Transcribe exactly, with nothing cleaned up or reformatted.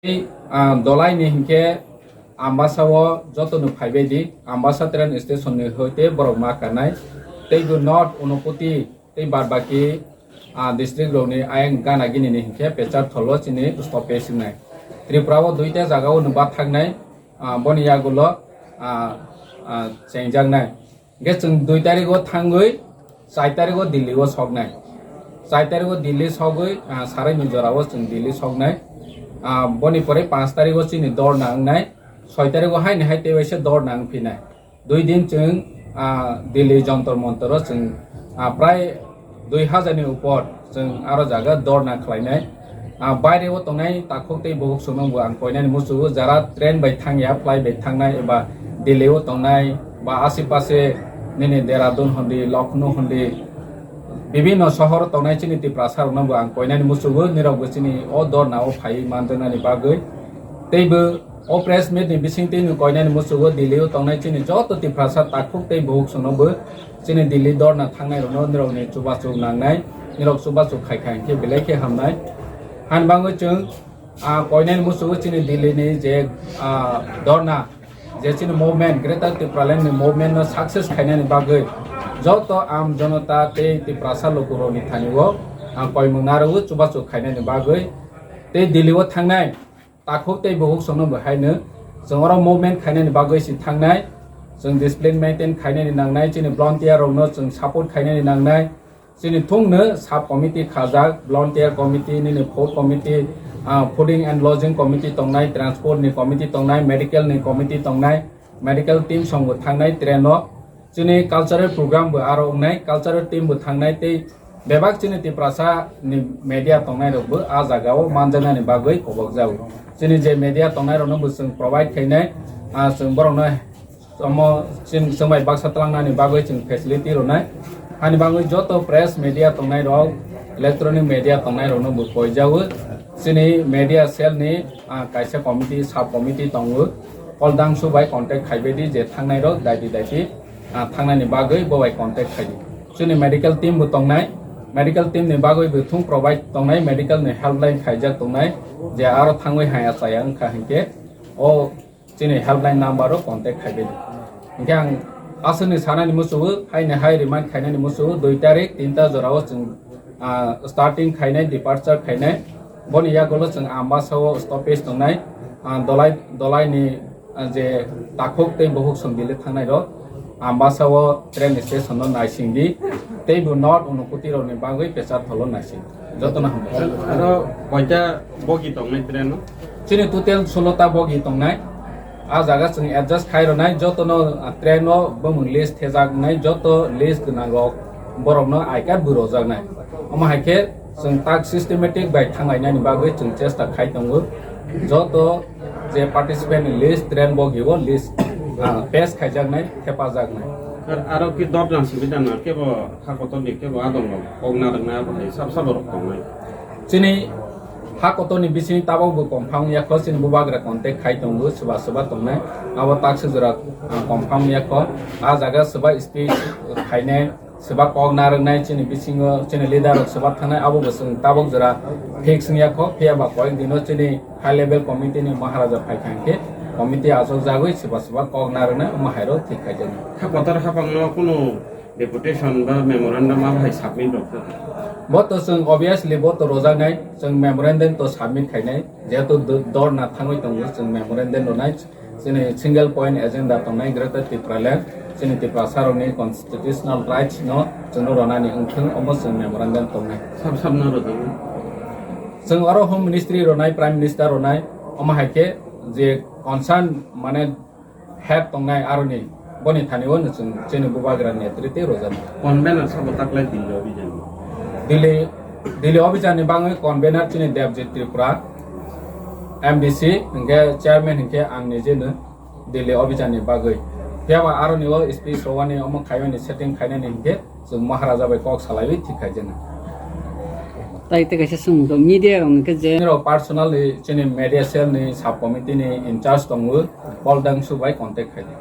Tei, ah, Dolai ni hinkhe Ambasa o joto no phaibai di, Ambasa train station ni hoite borok ma kanai. Tei bo North Unakoti tei bad baki, ah, district rok ni ayang gana gini ni hinkhe Pecharthal o chini stoppage wngnai. Tripura o duita jaga o no ba thangnai, ah, boni yagulo, ah, ah, chengjaknai. Hingke chwng dui tarikgo thangwi char tarikgo Delhi o soknai. Char tarikgo Delhi sogwi, ah, sarai ni jora o chwng Delhi soknai. Ah, boni pore panch tarikgo chini dorna wngnai. Soi tarikgo haini hai tei waisa dorna wngphinai. Dui din chwng, ah, Delhi Jantar Mantar o chwng, ah, prai dui hajar ni upor chwng aro jaga dorna khlainai. Ah, baire o tongnai takhuk tei bukhuk songno bo ang koinani muchugo, jara train bai thangya, flight bai thangnai eba Delhi o tongnai ba ashe pashe nini Dehradun hondi, Lucknow hondi, bibinno sohor tongnai chini Tiprasa rokno bo ang koinani muchugo, nirok bo chini o dorna o phaiwi manjaknani bagwi. Tei bo o press meet ni bisingtwi no koinani muchugo Delhi o tongnai chini joto Tiprasa takhuk tei bukhuk songno bo chini Delhi dorna thangnai rokno nirokni chubachu nangnai, nirok chubachu khai khai khe belai khe hamnai. Hani bagwi chwng, ah, koinani muchugo chini Delhi ni je, ah, dorna, je chini movement, Greater Tipraland ni movement no success khainani bagwi joto am jonota tei Tiprasa lukurokni thani o ang koimung narwo chubachu khainani bagwi tei Delhi o thangnai takhuk tei bukhuk songno bo haino chwng oro movement khainani bagwi si thangnai, chwng discipline maintain khainani nangnai, chini volunteer rokno chwng support khainani nangnai, chini thungno sub committee khajak, volunteer committee, nini food committee, ah, fooding and lodging committee tongnai, transport ni committee tongnai, medical ni committee tongnai, medical team songbo thangnai train o. Chini cultural program bo aro wngnai, cultural team bo thangnai tei bebak chini Tiprasa ni media tongnai rok bo a jaga o manjaknani bagwi kobok jago. Chini je media tongnai rokno bo chwng provide khainai, ah, chwng borokno omo chwng, chwng bai baksa twlangnani bagwi chwng facility rwnai. Hani bagwi joto press media tongnai rok, electronic media tongnai rokno bo koijago. Chini media cell ni, ah, kaisa committee, sub committee tongo. All dangsu bai contact khaibai di je thangnai rok daiti daiti, ah, thangnani bagwi bo bai contact khai di. Chini medical team bo tongnai, medical team ni bagwi bo thung provide tongnai, medical ni helpline khaijak tongnai, je aro thangwi haya chaya wngkha hinkhe o chini helpline number o contact khaibai di. Hinkhe ang aswkni sanani muchugo, haini hai remind khainani muchugo, dui tarik tinta jorao chwng, ah, starting khainai, departure khainai. Boni yagulo chwng Ambasa o stoppage tongnai, ah, Dolai, Dolai ni, ah, je takhuk tei bukhuk song Delhi thangnai rok Ambasa o train station no naising di, tei bo North Unakoti rok ni bagwi Pecharthal o naising. Jotono hambai. Aro koita bogi tongnai train o? Chini total solo ta bogi tongnai. A jaga chwng adjust khai rwnai, jotono, ah, train o bumung list thejaknai, joto list gwnang rok borokno I card bo rojaknai. Omo hai khe chwng tak systematic bai thanglainani bagwi chwng chesta khai tongo. Joto je participant ni list, train bogi o list, ah, pass khaijaknai, thepajaknai. Ar, aro ki dop jang simi dana kebo ha kotor ni kebo adong rok kok narwknai abo hai sab sabo rok tongnai. Chini ha kotor ni bising tabok bo confirm yakho, chini bubagra contact khai tongo, swba swba tongnai. Abo tak sujura, ah, confirm yakho. A jaga swba speech khainai, swba kok narwknai chini bisingo, chini leader rok swba thangnai, abo bo chwng tabok jora fix wngya kho, phiya ba koyek dino chini high level committee ni Maharaja phai kha hinkhe committee achuk jagwi swba swba kok narwknai, omo hai rok thik khai jani. Ha kotor hapang no kunu deputation ba memorandum abo hai submit rok kha? Bo to chwng obviously bo to rojaknai, chwng memorandum to submit khainai, jehetu do-, dorna thangwi tongo, chwng memorandum rwnai. Chini single point agenda tongnai Greater Tipraland, chini Tiprasa rokni constitutional rights no chwngno ronani wngthwng, omo chwng memorandum tongnai. Sab sab no rwdi. Chwng oro Home Ministry ronai, Prime Minister ronai, omo hai khe je concern mane head tongnai aroni, boni thani o chwng chini bubagra ni authority rojak. Convener sabo taklai Delhi obijan? Delhi, Delhi obijan ni bangwi convener chini Debjit Tripura, M D C, hinkhe chairman hinkhe ang nijeno Delhi obijan ni bagwi. Phiya ba aroni o speech rowani omo khaimani setting khainani hinkhe chwng Maharaja bai kok salaiwi thik khaijana. Tai tei kaisa swngmung tongo, media rok hinkhe je nirok personally chini media cell ni sub committee ni in charge tongo, Paul Dangsu bai contact khaidi.